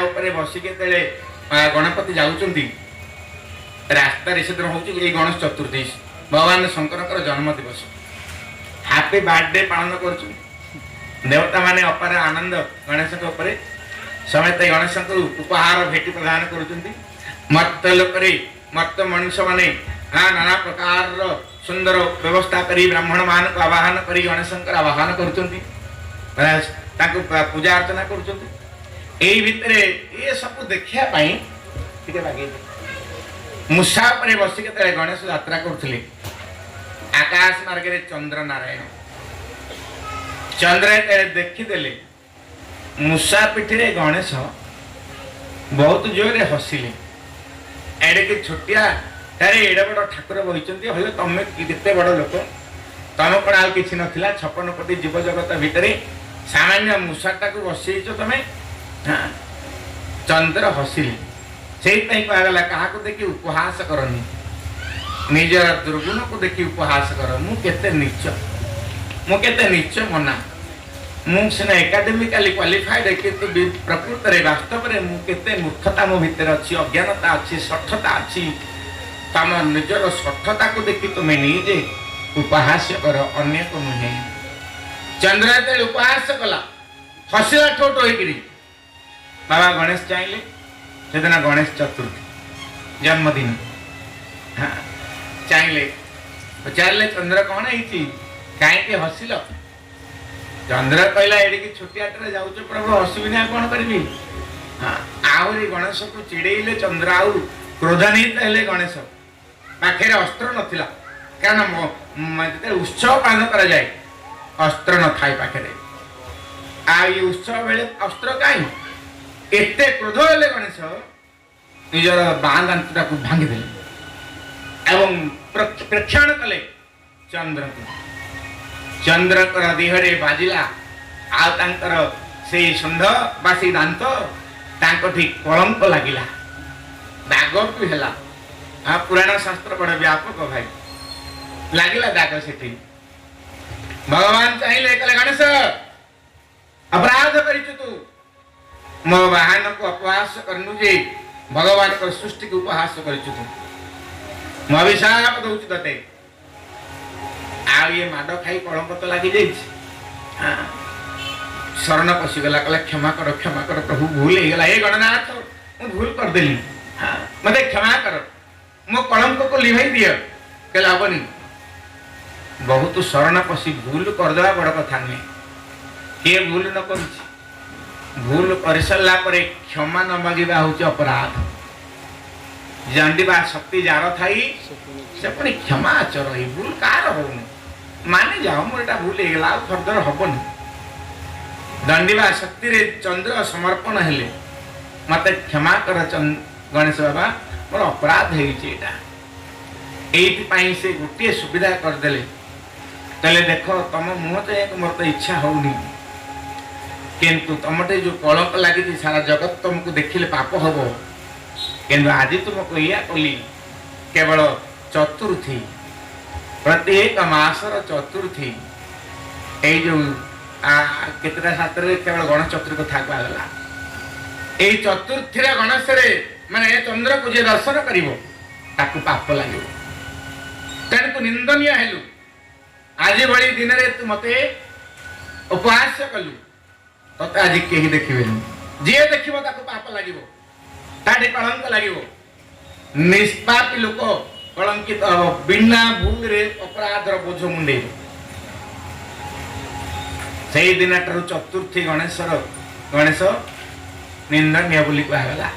ଉପରେ ବସିକି ଯେତେବେଳେ ଗଣପତି ଯାଉଛନ୍ତି ରାସ୍ତାରେ, ସେଦିନ ହେଉଛି ଏଇ ଗଣେଶ ଚତୁର୍ଥୀ, ଭଗବାନ ଶଙ୍କରଙ୍କର ଜନ୍ମ ଦିବସ, ହାପି ବାର୍ଥଡେ ପାଳନ କରୁଛନ୍ତି ଦେବତାମାନେ। ଅପାର ଆନନ୍ଦ ଗଣେଶଙ୍କ ଉପରେ। ସମସ୍ତେ ଗଣେଶଙ୍କୁ ଉପହାର ଭେଟି ପ୍ରଦାନ କରୁଛନ୍ତି। ମର୍ତ୍ତ ଲୋକରେ ମର୍ତ୍ତ ମଣିଷମାନେ ନାନା ପ୍ରକାରର ସୁନ୍ଦର ବ୍ୟବସ୍ଥା କରି, ବ୍ରାହ୍ମଣମାନଙ୍କୁ ଆବାହନ କରି ଗଣେଶଙ୍କର ଆବାହନ କରୁଛନ୍ତି, ତାଙ୍କୁ ପୂଜା ଅର୍ଚ୍ଚନା କରୁଛନ୍ତି। ଏଇ ଭିତରେ ଏ ସବୁ ଦେଖିବା ପାଇଁ ଟିକେ ବାଗେଇ, ମୂଷା ଉପରେ ବସି କେତେବେଳେ ଗଣେଶ ଯାତ୍ରା କରୁଥିଲେ ଆକାଶ ମାର୍ଗରେ ଚନ୍ଦ୍ର ନାରାୟଣ। ଚନ୍ଦ୍ର ଯେତେବେଳେ ଦେଖିଦେଲେ ମୂଷା ପିଠିରେ ଗଣେଶ, ବହୁତ ଜୋରରେ ହସିଲେ। ଏଡ଼େକି ଛୋଟିଆ ଆରେ ଏଡ଼େ ବଡ଼ ଠାକୁର ବହିଛନ୍ତି, ହଇଲ ତମେ କେତେ ବଡ଼ ଲୋକ, ତମେ କ'ଣ ଆଉ କିଛି ନଥିଲା? 56 କୋଟି ଜୀବ ଜଗତ ଭିତରେ ସାମାନ୍ୟ ମୂଷାଟାକୁ ବସେଇଛ ତମେ? ହଁ, ଚନ୍ଦ୍ର ହସିଲେ। ସେଇଥିପାଇଁ କୁହାଗଲା, କାହାକୁ ଦେଖି ଉପହାସ କରନି, ନିଜର ଦୁର୍ଗୁଣକୁ ଦେଖି ଉପହାସ କର। ମୁଁ କେତେ ନୀଚ, ମୁଁ କେତେ ନୀଚ ମନା। ମୁଁ ସିନା ଏକାଡେମିକାଲି କ୍ୱାଲିଫାଇଡ୍, କିନ୍ତୁ ପ୍ରକୃତରେ ବାସ୍ତବରେ ମୁଁ କେତେ ମୂର୍ଖତା ମୋ ଭିତରେ ଅଛି, ଅଜ୍ଞାନତା ଅଛି, ଶଠତା ଅଛି। ତମ ନିଜର ଶଠତାକୁ ଦେଖି ତୁମେ ନିଜେ ଉପହାସ୍ୟ କର, ଅନ୍ୟକୁ ନୁହେଁ। ଚନ୍ଦ୍ର ଯେତେବେଳେ ଉପହାସ କଲା, ହସିଲା ଠୋ ଠୋ ହେଇକିରି, ବାବା ଗଣେଶ ଚାହିଁଲେ। ସେଦିନ ଗଣେଶ ଚତୁର୍ଥୀ, ଜନ୍ମଦିନ। ହଁ, ଚାହିଁଲେ, ପଚାରିଲେ, ଚନ୍ଦ୍ର, କ'ଣ ହେଇଛି? କାହିଁକି ହସିଲ? ଚନ୍ଦ୍ର କହିଲା, ଏଡ଼ିକି ଛୋଟିଆଟାରେ ଯାଉଛ ପ୍ରଭୁ, ହସିବିନି ଆଉ କ'ଣ କରିବି? ହଁ, ଆହୁରି ଗଣେଶକୁ ଚିଡେଇଲେ ଚନ୍ଦ୍ର, ଆଉ କ୍ରୋଧାନ୍ୱିତ ହେଲେ ଗଣେଶ। ପାଖରେ ଅସ୍ତ୍ର ନଥିଲା, କାରଣ ଯେତେବେଳେ ଉତ୍ସବ ପାଳନ କରାଯାଏ ଅସ୍ତ୍ର ନଥାଏ ପାଖରେ, ଆଉ ଏଇ ଉତ୍ସବ ବେଳେ ଅସ୍ତ୍ର କାହିଁ? ଏତେ କ୍ରୋଧ ହେଲେ ଗଣେଶ, ନିଜର ବାଁ ଦାନ୍ତଟାକୁ ଭାଙ୍ଗିଦେଲେ ଏବଂ ପ୍ରେକ୍ଷଣ କଲେ ଚନ୍ଦ୍ରକୁ। ଚନ୍ଦ୍ରଙ୍କର ଦେହରେ ବାଜିଲା, ଆଉ ତାଙ୍କର ସେଇ ଶୁଣ୍ଢ ବା ସେଇ ଦାନ୍ତ ତାଙ୍କଠି କଳଙ୍କ ଲାଗିଲା, ଦାଗ ବି ହେଲା। ପୁରାଣ ଶାସ୍ତ୍ର ବଡ଼ ବ୍ୟାପକ ଭାଇ। ଲାଗିଲା ଦାଗ ସେଠି। ଭଗବାନ ଚାହିଁଲେ, କହିଲେ, ଗଣେଶ, ଅପରାଧ କରିଛୁ ତୁ। ମୋ ବାହନକୁ ଅପହାସ କରିନୁ ଯେ ଭଗବାନଙ୍କ ସୃଷ୍ଟିକୁ ଉପହାସ କରିଛୁ ତୁ। ମୁଁ ଅଭିଶାପ ଦଉଛି ତତେ। ଆଉ ଇଏ ମାଡ଼ ଖାଇ କଳଙ୍କ ତ ଲାଗିଯାଇଛି। ହଁ। ଶରଣ ପଶିଗଲା, କହିଲା, କ୍ଷମା କର, କ୍ଷମା କର ପ୍ରଭୁ, ଭୁଲ ହେଇଗଲା। ଏ ଗଣନାଥ, ମୁଁ ଭୁଲ କରିଦେଲି। ହଁ, ମତେ କ୍ଷମା କର, ମୋ କଳଙ୍କକୁ ଲିଭାଇ ଦିଅ। କହିଲେ, ହବନି। ବହୁତ ଶରଣ ପଶି ଭୁଲ କରିଦେବା ବଡ଼ କଥା ନୁହେଁ, କିଏ ଭୁଲ ନ କରୁଛି? ଭୁଲ କରିସାରିଲା ପରେ କ୍ଷମା ନ ମାଗିବା ହଉଛି ଅପରାଧ। ଦଣ୍ଡିବା ଶକ୍ତି ଯାର ଥାଇ, ସେ ପୁଣି କ୍ଷମା ଚରଇ। ଭୁଲ କାହାର ହଉନି? ମାନି ଯାଅ, ମୋର ଏଇଟା ଭୁଲ ହେଇଗଲା, ଆଉ ଫର୍ଦର ହବନି। ଦଣ୍ଡିବା ଶକ୍ତିରେ ଚନ୍ଦ୍ର ସମର୍ପଣ ହେଲେ, ମତେ କ୍ଷମା କର ଗଣେଶ ବାବା, ମୋର ଅପରାଧ ହେଇଛି ଏଇଟା। ଏଇଥିପାଇଁ ସେ ଗୋଟିଏ ସୁବିଧା କରିଦେଲେ। କହିଲେ, ଦେଖ, ତମ ମୁହଁ ଚାହିଁବାକୁ ମୋର ତ ଇଚ୍ଛା ହଉନି, କିନ୍ତୁ ତମଠି ଯୋଉ କଳଙ୍କ ଲାଗିଛି, ସାରା ଜଗତ ତମକୁ ଦେଖିଲେ ପାପ ହବ। କିନ୍ତୁ ଆଜି ତୁମକୁ ଏଇଆ କଲି, କେବଳ ଚତୁର୍ଥୀ, ପ୍ରତ୍ୟେକ ମାସର ଚତୁର୍ଥୀ, ଏଇ ଯୋଉ କେତେଟା ଶାସ୍ତ୍ରରେ କେବଳ ଗଣେଶ ଚତୁର୍ଥୀ କଥା କୁହାଗଲା। ଏଇ ଚତୁର୍ଥୀର ଗଣେଶରେ ମାନେ ଚନ୍ଦ୍ରକୁ ଯିଏ ଦର୍ଶନ କରିବ ତାକୁ ପାପ ଲାଗିବ। ତେଣୁ ତୁ ନିନ୍ଦନୀୟ ହେଲୁ। ଆଜି ଭଳି ଦିନରେ ତୁ ମତେ ଉପହାସ କଲୁ। ତତେ ଆଜି କେହି ଦେଖିବେନି। ଯିଏ ଦେଖିବ ତାକୁ ପାପ ଲାଗିବ, ତାଠି କଳଙ୍କ ଲାଗିବ। ନିଷ୍ପାପୀ ଲୋକ କଳଙ୍କିତ ହବ, ବିନା ଭୁଲରେ ଅପରାଧର ବୋଝ ମୁଣ୍ଡେଇବ। ସେଇ ଦିନଠାରୁ ଚତୁର୍ଥୀ ଗଣେଶର ଗଣେଶ ନିନ୍ଦନୀୟ ବୋଲି କୁହାଗଲା।